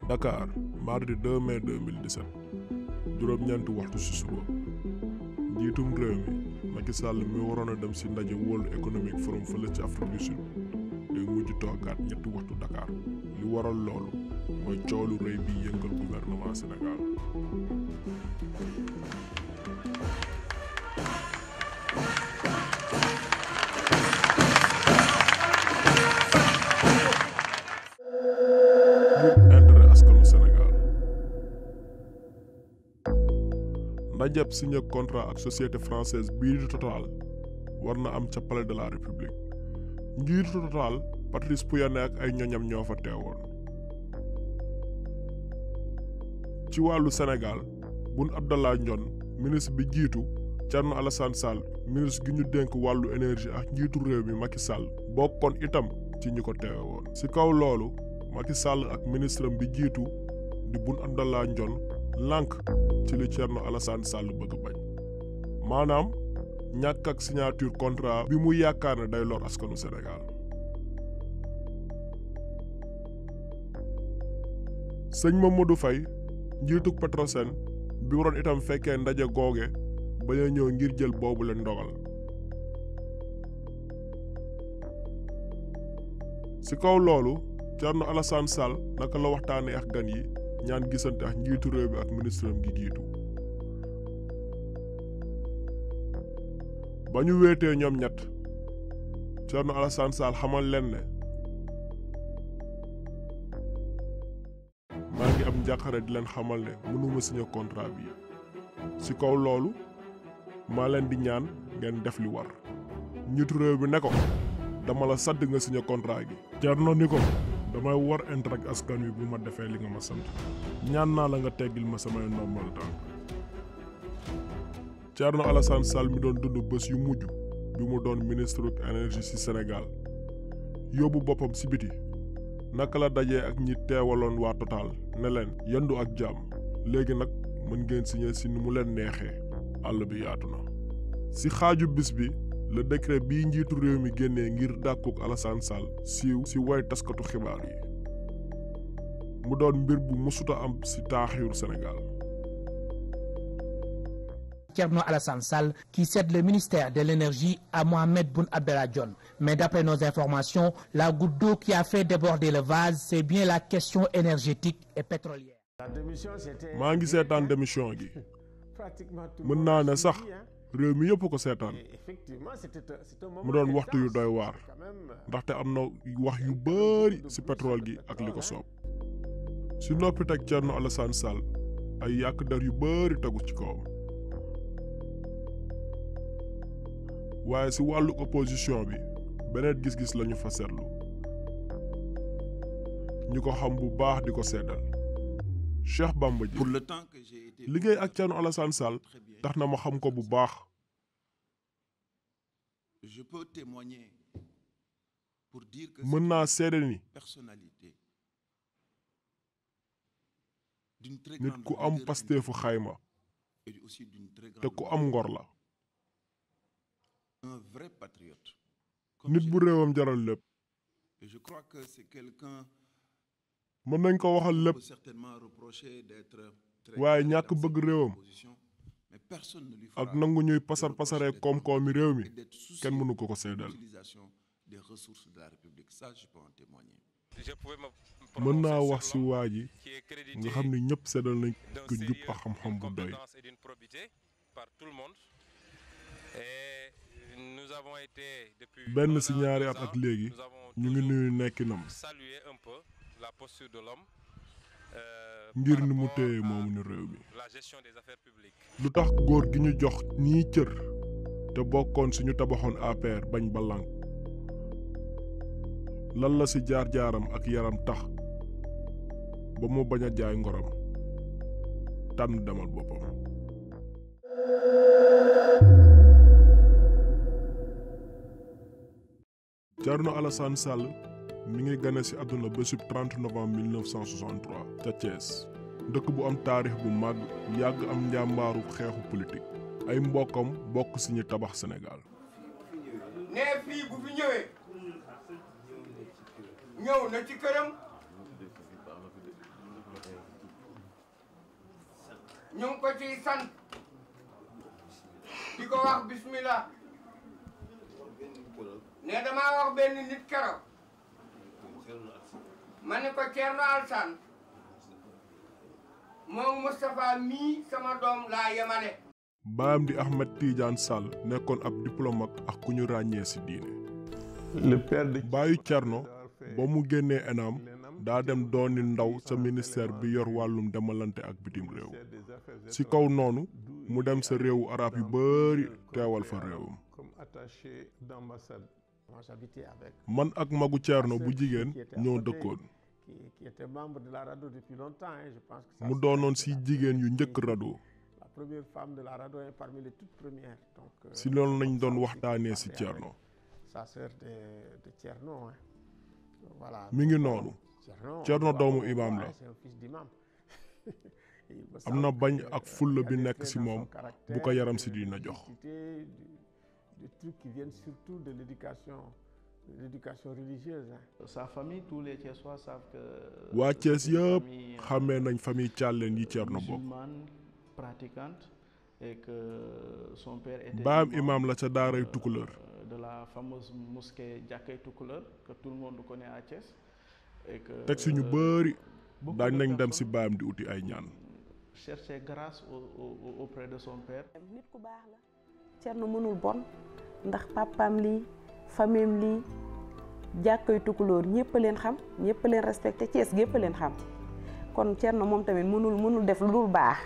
Dakar mardi 2 mai 2017 juróom-ñeenti waxtu ci suba njiitum réew mi Macky Sall mi waroon a dem ci ndaje World Economic Forum fële ci Afrique du Sud day mujj toogaat ñetti waxtu Dakar li waral loolu mooy coow lu rëy bi yëngal gouvernement Sénégal. Ndajeb signé contrat ak société française bii di Total war na am ca palais de la République njiitu Total Patrice Pouyanné ak ay ñoñam ñoo fa teewoon. ci wàllu Sénégal Boun Abdallah Dionne ministre bi jiitu Thierno Alassane Sall ministre gi ñu dénk wàllu énergie ak njiitu réew mi Macky Sall bokkoon itam ci ñi ko teewoon. ci kaw loolu Macky Sall ak ministre bi jiitu di Boun Abdallah Dionne lànk ci li Thierno Alassane Sall bëgg bañ maanaam ñàkk ak signature contrat bi mu yaakaar ne day lor askanu Sénégal. sëñ Mamadou Faye njiitu Petrosen bi waroon itam fekkee ndaje googe bañ a ñëw ngir jël boobu leen ndogal. ci kaw loolu Thierno Alassane Sall naka la waxtaanee ak gan yi ñaan gisante ak njiitu réew bi ak ministre am gi jiitu. ba ñu wéetee ñoom ñett Thierno Alassane Sall xamal leen ne maa ngi am njàqare di leen xamal ne mënuma signé contrat bi ci kaw loolu maa leen di ñaan ngeen def li war. njiitu réew bi ne ko dama la sadd nga signé contrat gi. Thierno ni ko damay war intérêt ak askan wi bu ma defee li nga ma sant ñaan naa la nga teggil ma samay ndombal tànk. Thierno Alassane Sall mi doon dund bés yu mujj bi mu doon ministre énergie ci Sénégal yóbbu boppam ci biti naka la dajee ak ñi teewaloon waa Total ne leen yendu ak jàmm léegi nag mën ngeen signé ci ni mu leen neexee àll bi yaatu na. ci xaaju bis bi le décret bii njiitu réew mi génnee ngir dàkkuk Alassane Sall siiw ci way taskatu xibaar yi mu doon mbir bu musuta am ci taaxiru Sénégal. Thierno Alassane Sall qui cède le ministère de l'énergie à Mohamed Boun Abdallah Dionne. Mais d'après nos informations, la goutte d'eau qui a fait déborder le vase, c'est bien la question énergétique et pétrolière. maa ngi seetaan démission gi mën naa ne sax réew mi yëpp ko seetaan mu doon waxtu yu doy waar ndaxte am na wax yu bari ci pétrole gi ak li ko soob. ci noppi teg Thierno Alassane Sall ay yàq der yu bari tegu ci kawam. waaye ci wàllu opposition bi beneen gis-gis lañu fa seetlu ñu ko xam bu baax di ko seddal. Cheikh Bamba ji liggéey ak Thierno Alassane Sall tax na ma xam ko bu baax. mën naa seede ni nit ku am pasteefu xayma te ku am ngor la. nit bu réewam jaral lépp mën nañ ko waxal lépp waaye ñàkk bëgg réewam ak nangu ñuy pasar pasaree koom-koomi réew mi kenn mënu ko ko seedal. mën naa wax ci waa ji nga xam ni ñëpp seedal nañ ko njub ak xam-xam bu doy. benn ci ñaari at ak léegi ñu ngi nuyu nekkinam ngir ni mu téye moomu ni réew mi. lu tax góor gi ñu jox ñii cër te bokkoon ci ñu tabaxoon APR bañ ba lànk lan la ci jaar-jaaram ak yaram tax ba mu bañ a jaay ngoram tànn demal boppam. Thierno Alassane Sall mi ngi gane ci àdduna bésub 30 novembre 1963 ca Thiès dëkk bu am taarix bu màgg yàgg am njàmbaaru xeexu politique ay mbokkam bokk ci ñi tabax Sénégal. nee fii bu fi ñëwee ñëw na ci këram ñu ngi ko ciy sant di ko wax bismillah ne damaa wax benn nit keroog ma ne ko Thierno Alassane moom Moustapha mii sama doom laa yemale. baam di Ahmed Tidiane Sall nekkoon ab diplomate ak ku ñu ràññee ci diine. baayu Thierno ba mu génnee ENAM daa dem dooni ndaw sa ministère bi yor wàllum demalante ak bitim réew ci kaw noonu mu dem sa réewu arab yu bari teewal fa réewam. man ak magu Thierno bu jigéen ñoo dëkkoon. mu doonoon ci jigéen yu njëkk rajo. ci loolu nañ doon waxtaanee ci Thierno. mi ngi noonu Thierno doomu imaam la. am na bañ ak fulla bi nekk ci moom bu ko yaram ci dina jox. des trucs qui viennent surtout de l'éducation religieuse. Sa famille, tous les Thiessois savent que waa Thiès yëpp xàmmee nañ famille Thialène yi Thierno bokk. pratiquante et que son père était baam imam la ca daaray Tukulër. de la fameuse mosquée Jàkkay Tukulër que tout le monde connaît à Thiès et que teg si ñu bëri daañ nañ dem ci baam di uti ay ñaan. chercher grâce auprès de son père. nit ku baax la. Thierno mënul bon ndax papaam lii famille lii jàkkay Tukulóor ñëpp a leen xam ñëpp a leen respecté Thiès gépp a leen xam kon Thierno moom tamit mënul def lu dul baax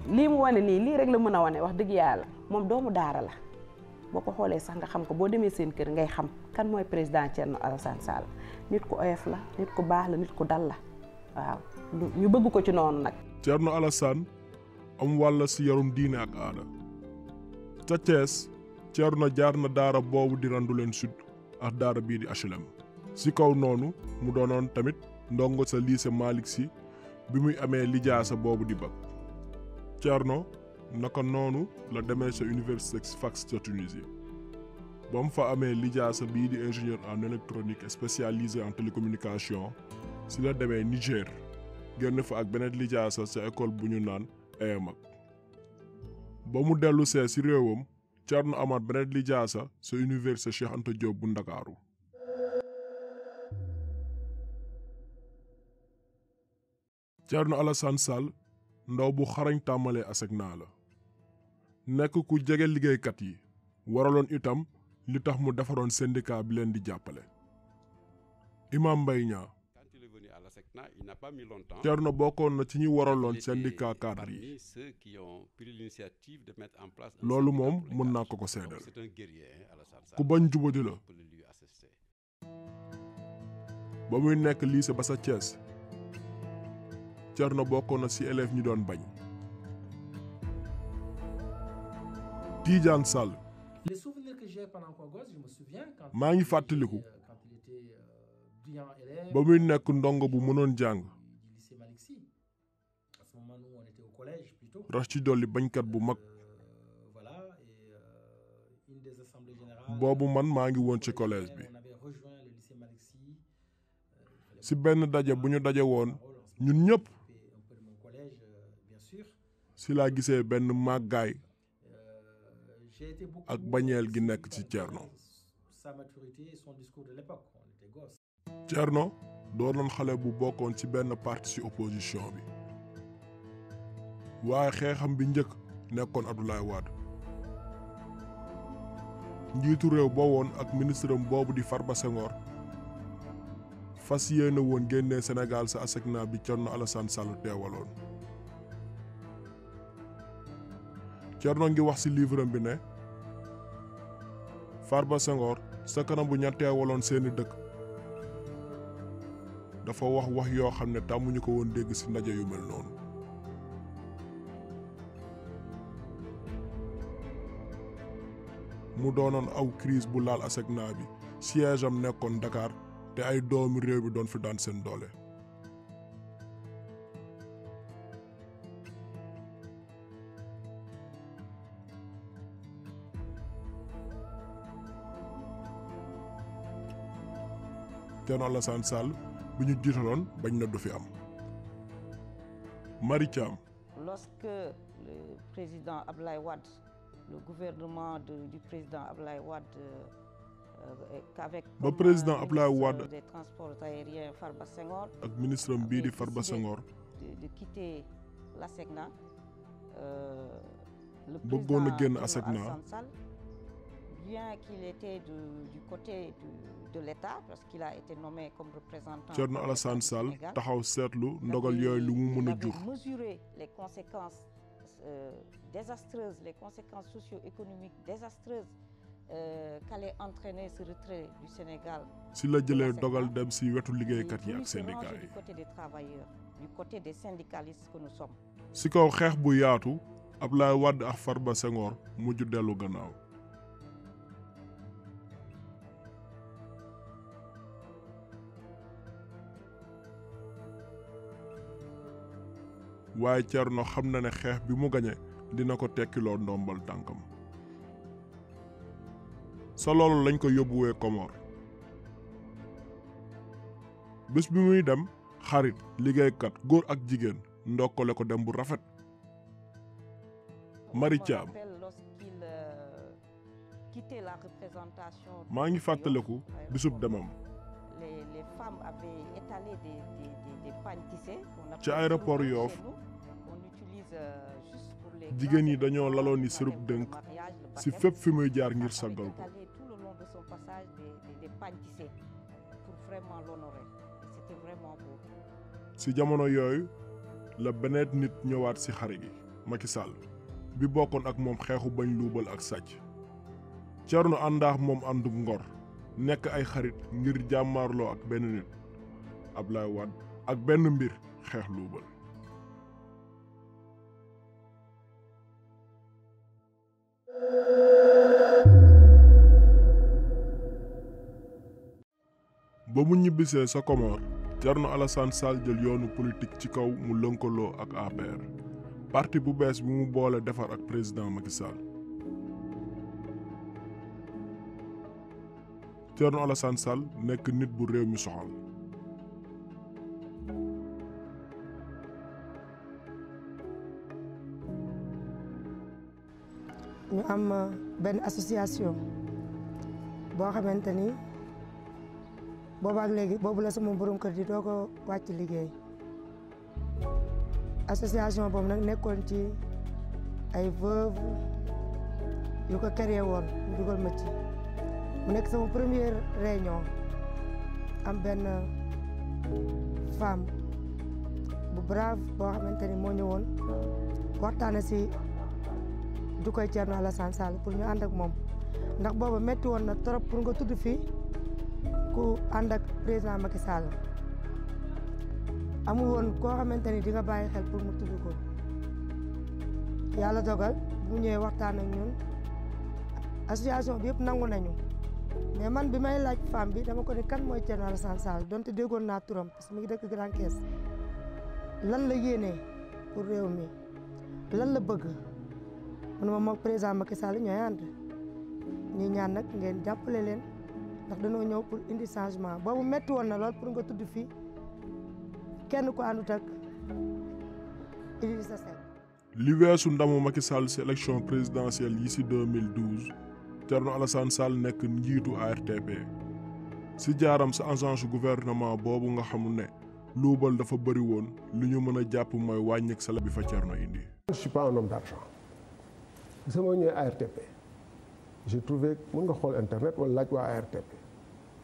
lii mu wane nii lii rek la mën a wane wax dëgg yàlla moom doomu daara la boo ko xoolee sax nga xam ko boo demee seen kër ngay xam kan mooy président Thierno Alassane Sall nit ku oyof la nit ku baax la nit ku dal la waaw ñu bëgg ko ci noonu nag. Thierno Alassane am wàll ci yarum diine ak aada. ca Thiès Thierno jaar na daara boobu di Randoulène Sud ak daara bii di HLM. ci kaw noonu mu doonoon tamit ndongo sa lycée Malick Sy bi muy amee lijaasa boobu di bac. Thierno naka noonu la demee sa université Sfax ca Tunisie ba mu fa amee lijaasa bii di ingénieur en électronique spécialisé en télécommunication ci la demee Niger génn fa ak beneen lijaasa sa école bu ñu naan EMAC. ba mu dellu see ci réewam Thierno amaat beneen lijaasa sa université Cheikh Anta Diop bu Ndakaaru. Thierno Alassane Sall ndaw bu xarañ tàmmalee ASECNA la nekk ku jege liggéeykat yi waraloon itam li tax mu defaroon syndicat bi leen di jàppale. Imam Mbaye Niang Thierno bokkoon na ci ñi waraloon syndicat cadre yi loolu moom mën naa ko seedal ku bañ jubadi la. ba muy nekk lycée ba sa Thiès Thierno bokkoon na ci élèves ñi doon bañ. Tidiane Sall maa ngi fàttaliku ba muy nekk ndongo bu mënoon jàng rax ci dolli bañkat bu mag boobu man maa ngi woon ci collège bi. ci benn daje bu ñu daje woon ñun ñëpp ci laa gisee benn màggaay ak bañeel gi nekk ci Thierno. Thierno doonoon xale bu bokkoon ci benn parti ci opposition bi waaye xeexam bi njëkk nekkoon Abdoulaye Wade njiitu réew ba woon ak ministre am boobu di Farba Senghor fas yéene woon génnee Sénégal sa ASECNA bi Thierno Alassane Sall teewaloon. Thierno ngi wax ci livre bi ne Farba Senghor sa kanam bu ña teewaloon seeni dëkk dafa wax yoo xam ne tàmmuñu ko woon dégg ci ndaje yu mel noonu. mu doonoon aw crise bu laal ASECNA bi siège am nekkoon Dakar te ay doomi réew bi doon fi daan seen doole. Thierno Alassane Sall bi ñu jiitaloon bañ na du fi am. Mari Thiam lorsque le président Abdoulaye Wade, le gouvernement du président Abdoulaye Wade, qu'avec ba président Abdoulaye Wade des transports aériens Farba Senghor ak ministre bii di Farba Senghor de quitter l'ASECNA, le bëggoon a génn président ASECNA Alassane Sall, bien qu'il était du côté de l'État, parce qu'il a été nommé comme représentant Thierno Alassane Sall taxaw seetlu ndogal yooyu lu mu mën a jur. mesurer les conséquences désastreuses, les conséquences socio-économiques désastreuses qu'allait entraîner ce retrait du Sénégal. si la jëlee dogal dem si wetu liggéeykat yi ak syndicat Du yi. côté des travailleurs, du côté des syndicalistes que nous sommes. si kaw xeex bu yaatu Abdoulaye Wade ak Farba Senghor mujj dellu gannaaw. waaye Thierno xam na ne xeex bi mu gañe dina ko tekkiloo ndombal tànkam. sa loolu lañ ko yóbbuwee Comores. bés bi muy dem xarit liggéeykat góor ak jigéen ndokkale ko dem bu rafet. Marie Thiam maa ngi fàttaliku bisub demam. Les femmes avaient étalé des pagnes tissées. ci aéroport Yoff jigéen ñi dañoo laloon ni sërub dënk si fépp fi muy jaar ngir saggal ko. Tout le long de son passage des pagnes tissées pour vraiment l'honorer. C'était vraiment beau. si jamono yooyu la beneen nit ñëwaat si xare gi Macky Sall bi bokkoon ak moom xeexu bañ luubal ak sàcc. Thierno àndaax moom àndub ngor nekk ay xarit ngir jàmmaarloo ak benn nit Abdoulaye Wade ak benn mbir xeex luubal. ba mu ñibbisee sa Comores Thierno Alassane Sall jël yoonu politique ci kaw mu lënkaloo ak APR parti bu bees bi mu boole defar ak président Macky Sall. Thierno Alassane Sall nekk nit bu réew mi soxal. ñu am benn association boo xamante ni boobaak léegi boobu la sama borom kër di doo ko wàcc liggéey association boobu nag nekkoon ci ay veuve yu ko créé woon mu dugal ma ci mu nekk sama première réunion am benn femme bu brave boo xamante ni moo ñëwoon waxtaane si du koy Thierno Alassane Sall pour ñu ànd ak moom ndax booba metti woon na trop pour nga tudd fii ku ànd ak président Macky Sall amul woon koo xamante ni di nga bàyyi xel pour mu tudd ko yàlla dogal bu ñëwee waxtaan ak ñun association bi yëpp nangu nañu mais man bi may laaj femme bi dama ko ni kan mooy Thierno Alassane Sall donte déggoon naa turam parce que mi ngi dëkk Grand Thiès lan la yéenee pour réew mi lan la bëgg man ma moog président Macky Sall ñooy ànd ñi ñaan nag ngeen jàppale leen ndax dañoo ñëw pour indi changement boobu métti woon na lool pour nga tudd fii kenn ku àndut ak Idrissa Seck. li weesu ndamu Macky Sall si élection présidentielle yi si 2012 Thierno Alassane Sall nekk njiitu ARTP si jaaram sa agence gouvernement boobu nga xam ne luubal dafa bëri woon li ñu mën a jàpp mooy wàññeek salaire bi fa Thierno indi. Je suis pas un homme d'argent sama ñëwee ARTP j'ai trouvé mën nga xool internet wala laaj waa ARTP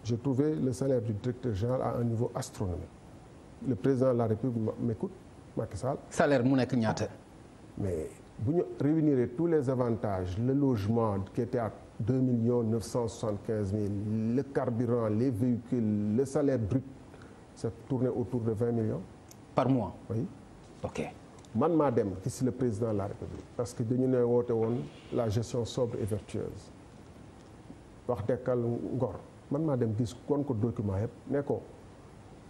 j'ai trouvé le salaire du directeur général à un niveau astronomique le président de la République m'écoute Macky Sall. salaire mu nekk ñaata. mais bu ñu réunir tous les avantages le logement qui était à 2 975 000 le carburant les véhicules le salaire brut ça tournait autour de 20 millions. par mois. oui. ok. man maa dem gis le président de la République parce que dañu ne woote woon la gestion sobre et vertueuse wax dekkal ngor man maa dem gis kon ko document yëpp ne ko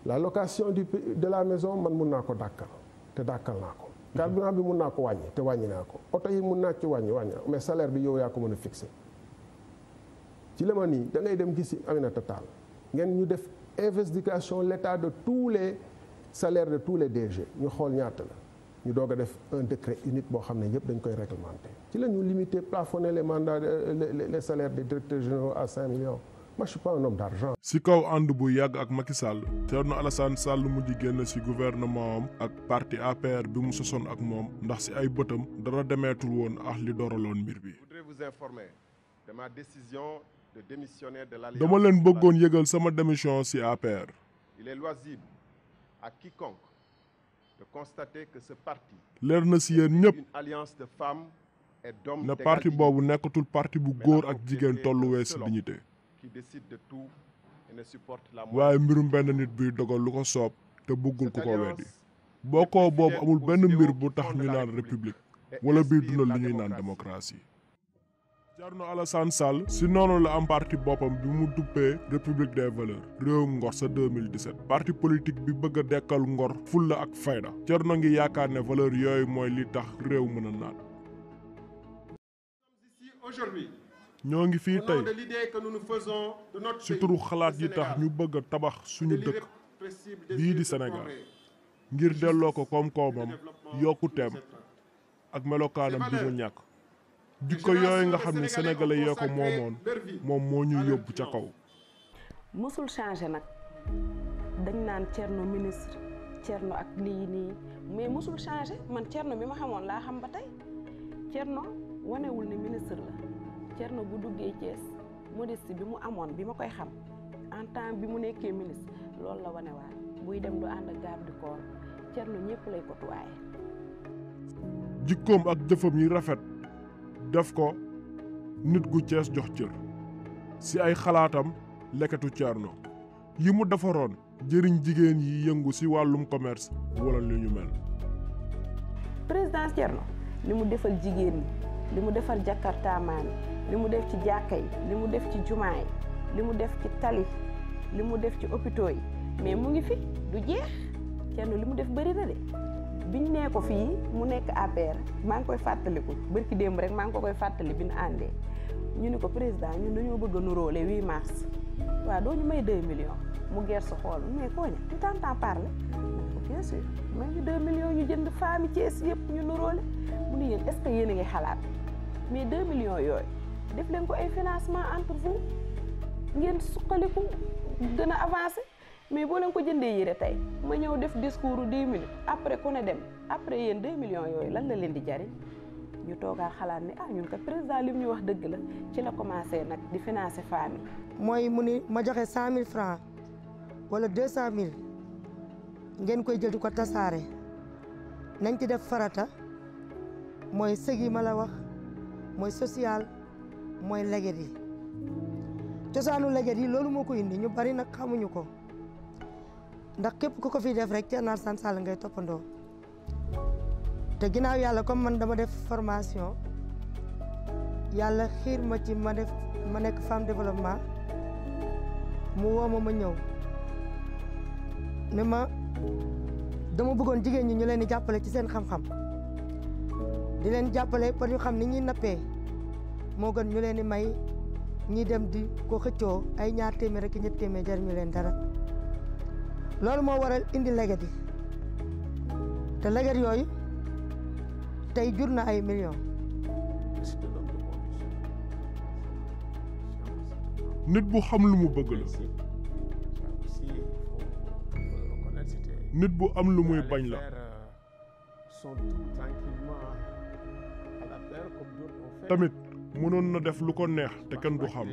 la location de la maison man mun naa ko dàkkal te dàkkal naa ko carburant bi mun naa ko wàññi te wàññi naa ko oto yi mun naa ci wàññi mais salaire bi yow yaa ko mën a fixé ci la ma nii da ngay dem gis Aminata Tall ngeen ñu def investigation l'état de tous les salaires de tous les DG ñu xool ñaata la ñu doog a def un décret unique boo xam ne yëpp dañ koy réglementer ci la ñu limiter plafonner les mandats les salaires des directeurs généraux à 5 millions. Moi, je suis pas un homme d'argent. si kaw ànd bu yàgg ak Macky Sall Thierno Alassane Sall mujj génn si gouvernement am ak parti APR bi mu sosoon ak moom ndax si ay bëtam dara demeetul woon ak li dooraloon mbir bi. Je voudrais vous informer de ma décision de démissionner de l'Alliance. dama leen bëggoon yëgal sama démission si APR. Il est loisible à quiconque de constater que ce parti. leer na si yéen ñëpp une alliance de femmes et d'hommes ne parti boobu nekkatul parti bu góor ak jigéen tolluwee si dignité. qui décide de tout et ne supporte la waaye mbirum benn nit buy dogal lu ko soob te bëggul ku ko weddi bokkoo boobu amul benn mbir bu tax ñu naan république wala biy dundal li ñuy naan démocratie. Thierno Alassane Sall si noonu la am parti boppam bi mu duppee république des valeurs réewum ngor sa 2017 parti politique bi bëgg a dekkal ngor fulla ak fayda Thierno ngi yaakaar ne valeur yooyu mooy li tax réew mën a naat. ñoo ngi fii tey ci turu xalaat yi tax ñu bëgg a tabax suñu dëkk bii di Sénégal ngir delloo ko koom-koomam yokkuteem ak melokaanam bi mu ñàkk jikko yooyu nga xam ne sénégalais yoo ko moomoon moom moo ñu yóbbu ca kaw. mësul changé nag dañ naan Thierno ministre Thierno ak lii nii mais mësul changé man Thierno mi ma xamoon laa xam ba tey Thierno wanewul ne ministre la. Thierno bu duggee Thiès modestie bi mu amoon bi ma koy xam en temps bi mu nekkee ministre loolu la wanewaat buy dem du ànd ak garde du corps Thierno ñëpp lay kotuwaaye. jikkoom ak jëfam yi rafet def ko nit gu Thiès jox cër si ay xalaatam leketu Thierno yi mu defaroon jëriñ jigéen yi yëngu si wàllum commerce wala lu ñu mel. président Thierno li mu defal jigéen ñi li mu defal jakartaamaan li mu def ci jàkka yi li mu def ci jumaa yi li mu def ci tali li mu def ci hôpitaux yi mais mu ngi fi du jeex Thierno li mu def bëri na de biñ nee ko fii mu nekk APR maa ngi koy fàttaliku bërki démb rek maa ngi ko koy fàttali bi ñu àndee ñu ni ko président ñun dañoo bëgg a nuróole 8 mars waaw doo ñu may 2 millions mu gersu xool mais koo ña tu t'entends parler bien sûr may ñu 2 millions ñu jënd famille Thiès yëpp ñu nuróole mu ni yéen est-ce que yéen a ngi xalaat mais 2 millions yooyu def leen ko ay financement entre vous ngeen suqaliku gën a avancé mais boo leen ko jëndee yére tey ma ñëw def discours 10 minutes après ku ne dem après yéen 2 millions yooyu lan la leen di jariñ ñu toogaa xalaat ni ñun kat président li mu ñu wax dëgg la ci la commencé nag di financer famille. mooy mu ni ma joxe 100 000 francs wala 200 000 ngeen koy jël di ko tasaare nañ ci def farata mooy sëg yi ma la wax mooy social mooy leget yi cosaanu leget yi loolu moo ko indi ñu bari nag xamuñu ko ndax képp ku ko fi def rek Thierno Alassane Sall ngay toppandoo te ginnaaw yàlla comme man dama def formation yàlla xiir ma ci ma nekk femme développement mu woo ma ñëw ne ma dama bëggoon jigéen ñi ñu leen di jàppale ci seen xam-xam di leen jàppale pour ñu xam ni ñuy nappee moo gën ñu leen di may ñi dem di ko xëccoo ay ñaar téeméer ak ñett téeméer jar ñu leen dara loolu moo waral indi leget yi te leget yooyu tey jur na ay millions. nit bu xam lu mu bëgg la nit bu am lu muy bañ la tamit mënoon na def lu ko neex te kenn du xam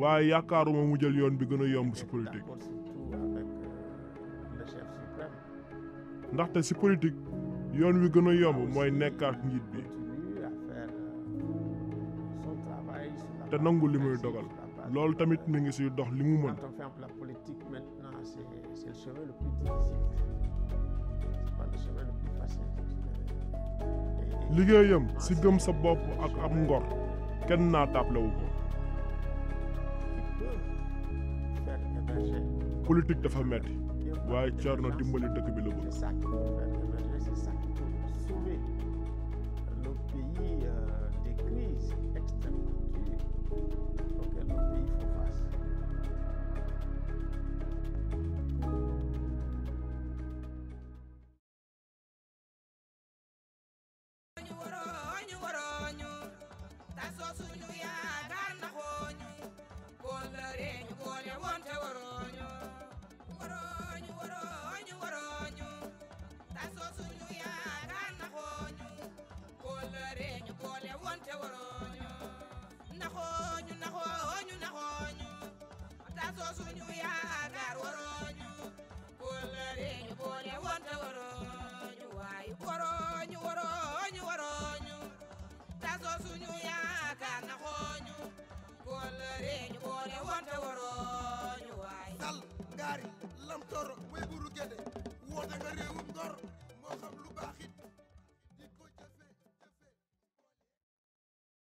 waaye yaakaaruma mu jël yoon bi gën a yomb ci politique ndaxte ci politique yoon wi gën a yomb mooy nekkaat njiit bi te nangu li muy dogal loolu tamit mi ngi ci dox li mu mën liggéeyam ci gëm sa bopp ak am ngor kenn naa taablewu ko politique dafa metti waaye Thierno dimbali dëkk bi la bëgg naxooñu naxooñu naxooñu tasoo suñu yaakaar warooñu kóllëre ñu boole woon te warooñu waaye warooñu warooñu warooñu tasoo suñu yaakaar naxooñu kóllëre ñu boole woon te warooñu waaye sal ngaari lam toro way buru gede woote nga réewum ngor moo xam lu baax it